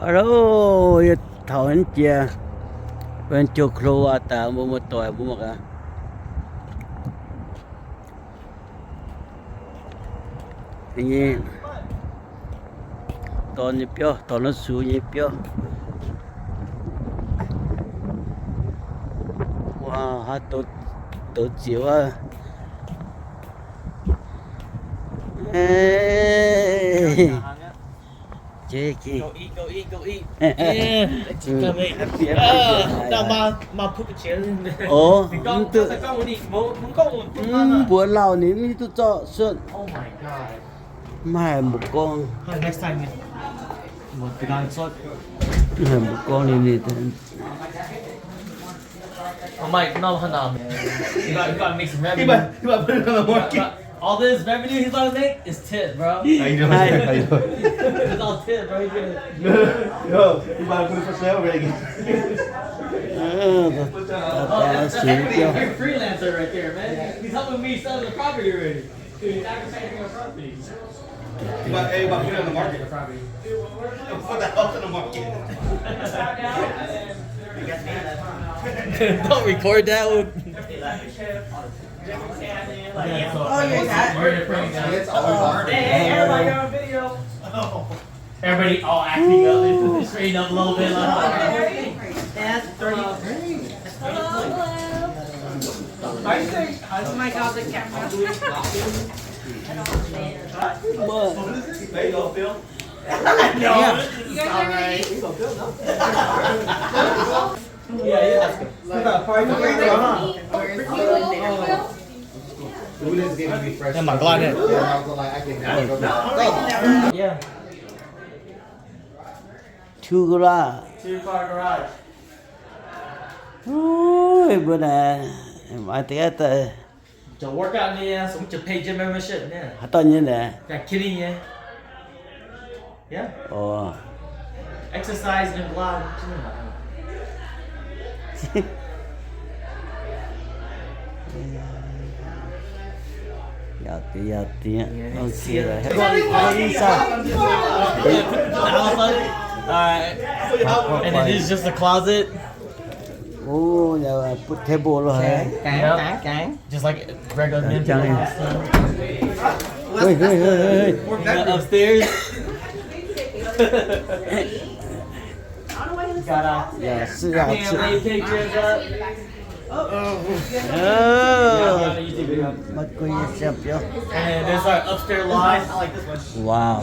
Hello, yie taux naaiv jiex, benx jiex Colorado daaih, mbuo muoz-doic mbuo mangc gaax. Nyei dorn nyei biauv, dorn wuov sux nyei biauv. Wuov haaix douz ziex wuov. Jiex, jiex. Mbuox lauh ninh mv hiuv duqv zorqv cuotv. Mv haih mbuox gorngv. Mv haih mbuox gorngv ninh, ninh Oh, Mike, no, hold on. You gotta, you gotta make some revenue. He about, he about to put it on the market. All this revenue he's about to make is tip, bro. How you doing? Hi. How you doing? It's all tip, bro. He's gonna Yo, he about to put it for sale already. Oh, that's, that's a freelancer right there, man. He's helping me sell the property already. Dude, he's advertising our property. But, hey, but put it on the market. Put the house on the market. Don't record that one. It's all hard. Hey, everybody on video. Everybody all acting up. It's straighten up a little bit. Like, that's thirty-three. Hello, hello. I think I Oh my God, the camera. What? There you go, Phil. No, yeah. This is all right. You guys are ready? Yeah, yeah. Like, Luna's giving me fresh stuff. Yeah. Two garage. Two car garage. Ui, mbuo naaic, maiv deix daaih. Jiu workout ni, so jiu pay gym membership ni. Haaix dauh nyei naaic? Got Kitty nyei. Yeah. Oh. Exercise and blah. Yaac deix, yaac deix. Yeah, you can see it. Okay. Go inside. Yeah, put the house on it. All right. And it is just a closet. Oh, yeah, put table lor. Yep. Just like regular men do. Hey, hey, hey, hey. Upstairs. Got a family pictures up. Oh. Got a YouTube video. And there's our upstairs loft. I like this one. Wow.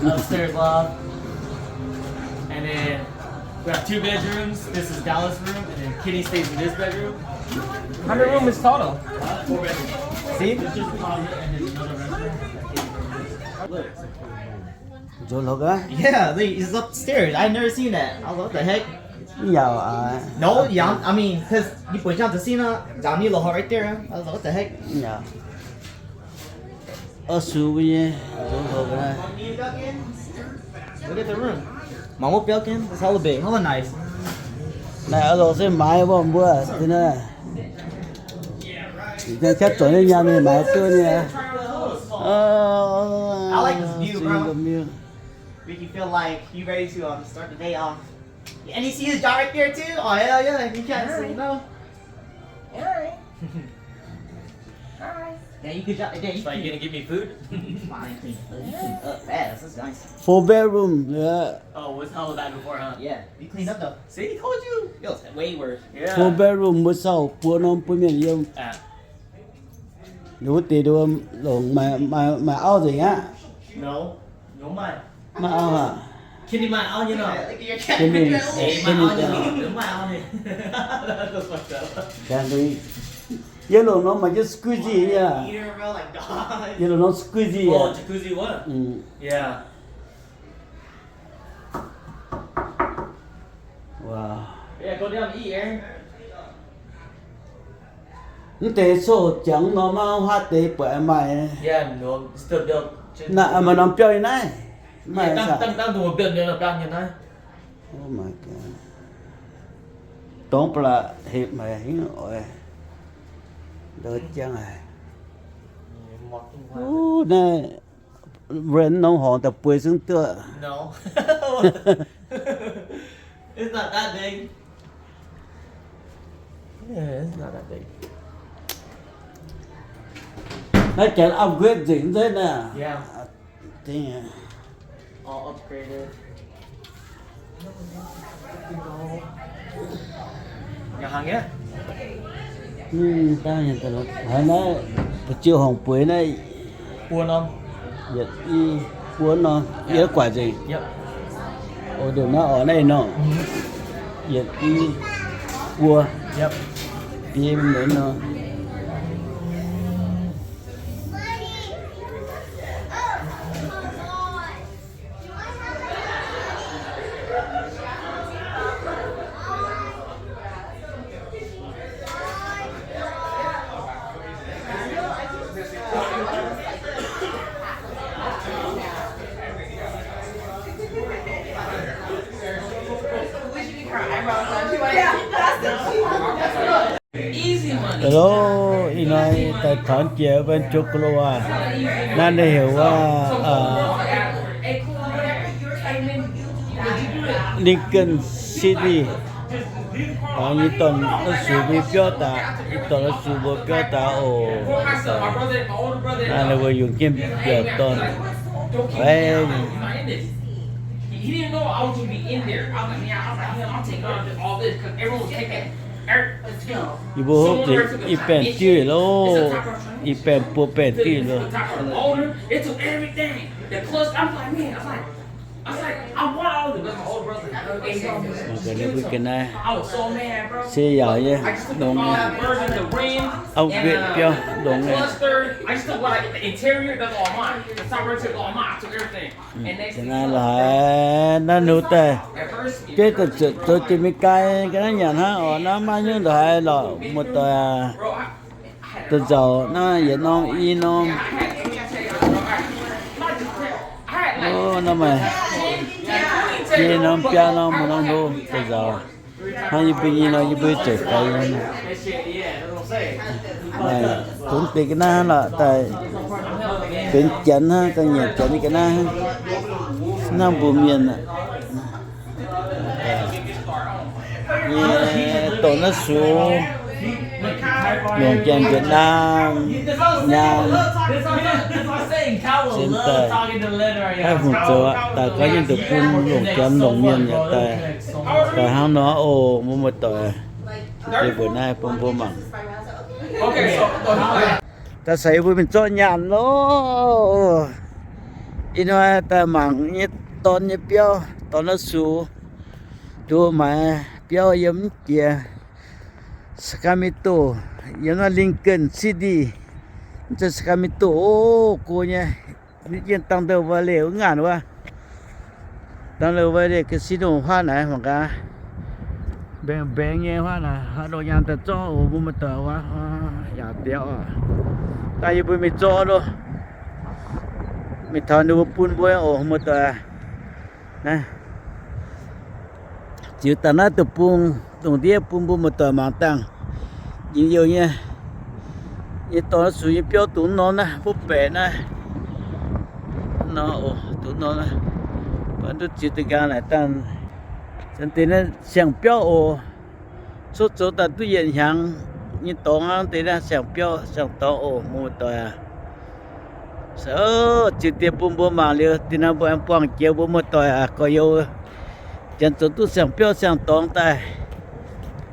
Upstairs loft. And then we have two bedrooms. This is Dallas' room, and then Kitty stays in this bedroom. How many room is total? Four bedrooms. See? It's just a closet and then another restroom. Look. Nzuonx hlo gaax. Yeah, they, it's upstairs. I never seen that. I was like, "What the heck?" Yaac, uh, no, yeah, I mean, 'cause you put down the scene, uh, down near the hall right there. I was like, "What the heck?" Yeah. Oix zuqc mbuo nyei nzuonx hlo gaax. Look at the room. Mangc wuov biauv jienv, it's hella big, hella nice. Naaiv oix zuqc se maaiz mbuo mbuo deix naaiv. Ninh ziouc zoux nyei nyaanh mingh maaiz duqv nyei. I like this view, bro. Make you feel like you ready to, um, start the day off. And you see his dog right there too? Oh, hell yeah, you can't say no. All right. All right. Yeah, you could, yeah, you So you can gonna give me food? Fine, clean. You clean up fast. That's nice. Four bedroom, yeah. Oh, it was hella bad before, huh? Yeah, you cleaned up though. See, told you. Yo, it's way worse. Yeah. Four bedroom, mbuo sau buo norm bun mienh yiem. Ah. Ninh wuov deix nduov longc maaih, maaih, maaih auv nzengc aqv. No. Maiv maaih auv aqv. Kenny maaih auv nyei nor. Kenny, Kenny maaih auv nyei. Yie longc norm maaih jienv jacuzzi nyei. Yie longc norm jacuzzi aqv. Oh, jacuzzi wuov? Mm. Yeah. Wow. Yeah, go down and eat, Aaron. Mv deix coqv jangx norm maiv haaix deix buatc maaih. Yeah, no, still built. Naaiv maaih norm biauv nyei naaiv. Maaih dangh, dangh, dangh dongh built nyei, built nyei naaiv. Oh my God. Dongh ba'laqc hepc maaic hingv oix ndoh jangx haic. Wuov naaiv. rent norm horngz daaih bueix zungv duqv. No. It's not that big. Yeah, it's not that big. Naaiv janx upgrade nzengc nzengc naaiv. Yeah. Ding. All upgraded. Haaix naaiv, ziouc horngc bueix naaiv. Buo norm. Yietc i buo norm, yie guaic nzengc. Yep. O, ndongc naaiv oc, naaiv nor. Yietc i buo. Yep. Bie mv nzengc nor. Hello, ih hnoi daaih taux jiex Vancouver aac. Naaiv ninh heuc wuov, aa, Lincoln City. Taux nyei dorn-sux mbuo biauv daaih, nyei dorn-sux mbuo biauv daaih oc. Naaiv ninh mbuo yungz jienv mbiaauc dorn. Yie mbuo hopv nzengc ih baengh diuv loh, ih baengh buo baengh diuv loh. Mangc gaax ninh mbuo ga'naaiv se yaauc nyei, longx nyei, upgrade biauv longx nyei. Ga'naaiv lorqc haiz naaiv nux daaih, bieiv daaih zoux jiex Meigaa ga'naaiv nyanc hnangv oc. Naaiv maiv nyungc ndongc haaix lorqc, muoz-doic aac. Da'nzauc naaiv yietc norm i norm. Naaiv maaih biei norm, biaa norm, muoz norm hlo da'nzauc. Hnangv yie mbuo nyei nor, yie mbuo zeiv faix nyei. Maaih dongh deix ga'naaiv lorqc, daaih benx janx hnangv, daaih nyanc janx nyei ga'naaiv hnangv, mv hnangv mbuo mienh aac. Nyei dorn-naaiv sux, longc janx Việt Nam nyaanh, sin daaih haih hungh zoux aqv. Daaih gorngv jienv nduqc bun longc janx longc mienh yaac daaih, daaih hnangv nor oc, mbuo muoz-doic. Yie mbuo naaiv bun mbuo mangc. Daaih se yie mbuo mingh zorqv nyaanh loh. Ih hnoi daaih mangc nyei dorn nyei biauv, dorn-naaiv sux. Nduov maaiz biauv yiem mv jiex Sacramento, yiem naaiv Lincoln City, mv zeiz Sacramento, o, go nyei. Ninh jienv Thunder Valley wuov ngaanc wuov. Thunder Valley casino huaav naaiv mangc gaax. Mbaengx mbaengx nyei huaav naaiv, haaix ndongc nyaanh daaih zorqv oc, mbuo muoz-doic wuov, yaac biauv oc. Daaih yie mbuo mingh zorqv loh. Mingh taux ninh mbuo bun mbuo oc, muoz-doic. Naaiv ziux daaih naaiv deic-bung, dongh ndiev bun mbuo muoz-doic mangc dangh. Njien-youh nyei. Nyei dorn-naaiv sux nyei biauv dongh norm naaiv, mbuo baeqc naaiv. Nor oc, dongh norm naaiv. Mv duqv ziux deix nqaang naaic dangh. Zanc deix naaiv siang-biauv oc. Cuotv zoux daaih duqv yietc hnyangx nyei dorngx hnangv deix naaiv siang-biauv siang-dorngx oc, muoz-doic aac. Ziux deix bun mbuo mangc liuz, dinh hnamv mbuo aengx buangh jiex mbuo muoz-doic aac, gorx-youz. Janx zoux duqv siang-biauv siang-dorngx daaih,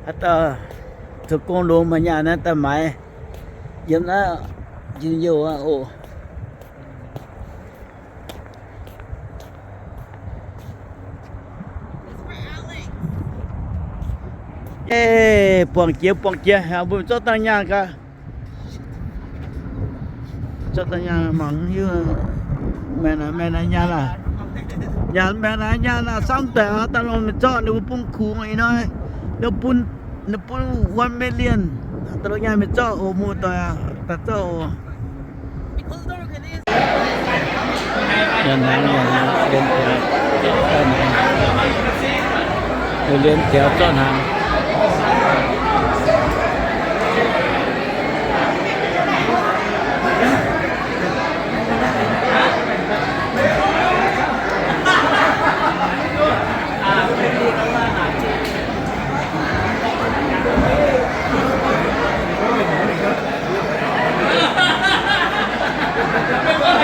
haaix dauh zoux gong longx maaih nyaanh naaiv daaih maaiz yiem naaiv njien-youh aqv oc. Buangh jiex, buangh jiex, mbuo zorqv dangh nyaanh gaax. Zorqv dangh nyaanh mangc hiuv, maengx naaic, maengx naaic nyaanh aac. Nyaanh, maengx naaic nyaanh aac, samv daic aqv. Daaih longc mingh zorqv ninh mbuo bun kungx ih hnoi, ninh bun, ninh bun one million. Daaih longc nyaanh mingh zorqv oc, muoz-doic aac, daaih zorqv oc. Nyanc hnaangx, nyanc hnaangx, liemh tiaux zorqv hnaangx. Liemh tiaux zorqv hnaangx. Meih gorngv